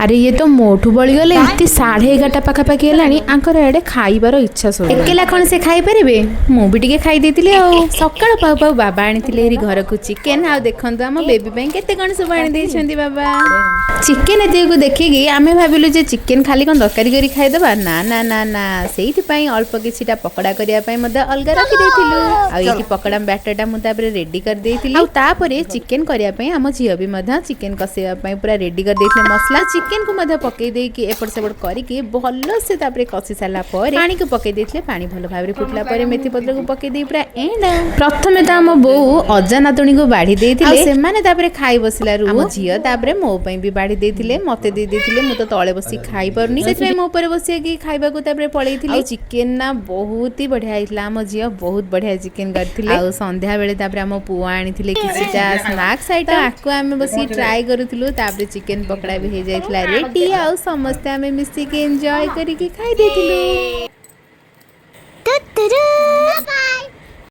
ଆରେ, ଇଏ ତ ମୋଠୁ ବଳିଗଲେ। ରାତି 11:30 ପାଖାପାଖି ହେଲାଣି, ଆଙ୍କର ଏଆଡ଼େ ଖାଇବାର ଇଚ୍ଛା ସବୁ। ଏକେଲା କ'ଣ ସେ ଖାଇପାରିବେ? ମୁଁ ବି ଟିକେ ଖାଇ ଦେଇଥିଲି। ଆଉ ସକାଳ ପାଉ ପାଉ ବାବା ଆଣିଥିଲେ ହେରି ଘରକୁ ଚିକେନ। ଆଉ ଦେଖନ୍ତୁ, ଆମ ବେବି ପାଇଁ କେତେ କ'ଣ ସବୁ ଆଣି ଦେଇଛନ୍ତି ବାବା। ଚିକେନ ଏତିକିକୁ ଦେଖିକି ଆମେ ଭାବିଲୁ ଯେ ଚିକେନ ଖାଲି କ'ଣ ତରକାରୀ କରି ଖାଇଦେବା? ନା ନା ନା ନା, ସେଇଥିପାଇଁ ଅଳ୍ପ କିଛିଟା ପକୋଡ଼ା କରିବା ପାଇଁ ମଧ୍ୟ ଅଲଗା ରଖିଦେଇଥିଲୁ। ଆଉ ଏଇଠି ପକୋଡ଼ା ବ୍ୟାଟରଟା ମୁଁ ତାପରେ ରେଡି କରିଦେଇଥିଲି। ଆଉ ତାପରେ ଚିକେନ କରିବା ପାଇଁ ଆମ ଝିଅ ବି ମଧ୍ୟ ଚିକେନ କଷେଇବା ପାଇଁ ପୁରା ରେଡି କରିଦେଇଥିଲେ ମସଲା। ଚିକେନକୁ ମଧ୍ୟ ପକେଇ ଦେଇକି ଏପଟ ସେପଟ କରିକି ଭଲସେ ତାପରେ କଷି ସାରିଲା ପରେ ପାଣିକୁ ପକେଇ ଦେଇଥିଲେ। ପାଣି ଭଲ ଭାବରେ ଫୁଟିଲା ପରେ ମେଥି ପତ୍ରକୁ ପକେଇ ଦେଇ ପୁରା ଏଣ୍ଡ। ପ୍ରଥମେ ତ ଆମ ବୋଉ ଅଜା ନାତୁଣୀକୁ ବାଢି ଦେଇଥିଲେ। ସେମାନେ ତାପରେ ଖାଇ ବସିଲାରୁ ଆମ ଝିଅ ତାପରେ ମୋ ପାଇଁ ବି ବାଢି ଦେଇଥିଲେ, ମତେ ଦେଇ ଦେଇଥିଲେ। ମୁଁ ତ ତଳେ ବସି ଖାଇପାରୁନି, ସେଥିପାଇଁ ମୋ ଉପରେ ବସିକି ଖାଇବାକୁ ତାପରେ ପଳେଇଥିଲି। ଆଉ ଚିକେନ ନା ବହୁତ ହି ବଢିଆ ହେଇଥିଲା। ଆମ ଝିଅ ବହୁତ ବଢିଆ ଚିକେନ କରିଥିଲେ। ଆଉ ସନ୍ଧ୍ୟା ବେଳେ ତାପରେ ଆମ ପୁଅ ଆଣିଥିଲେ କିଛିଟା ସ୍ନାକ୍ସ ଆଇଟମ୍, ଆକୁ ଆମେ ବସିକି ଟ୍ରାଏ କରୁଥିଲୁ। ତାପରେ ଚିକେନ ପକୋଡ଼ା ବି ହେଇଯାଇଥିଲା ରେଡି ଆଉ ସମସ୍ତେ ଆମେ ମିଶିକି ଏନ୍ଜୟ କରିକି ଖାଇ ଦେଇଥିଲୁ।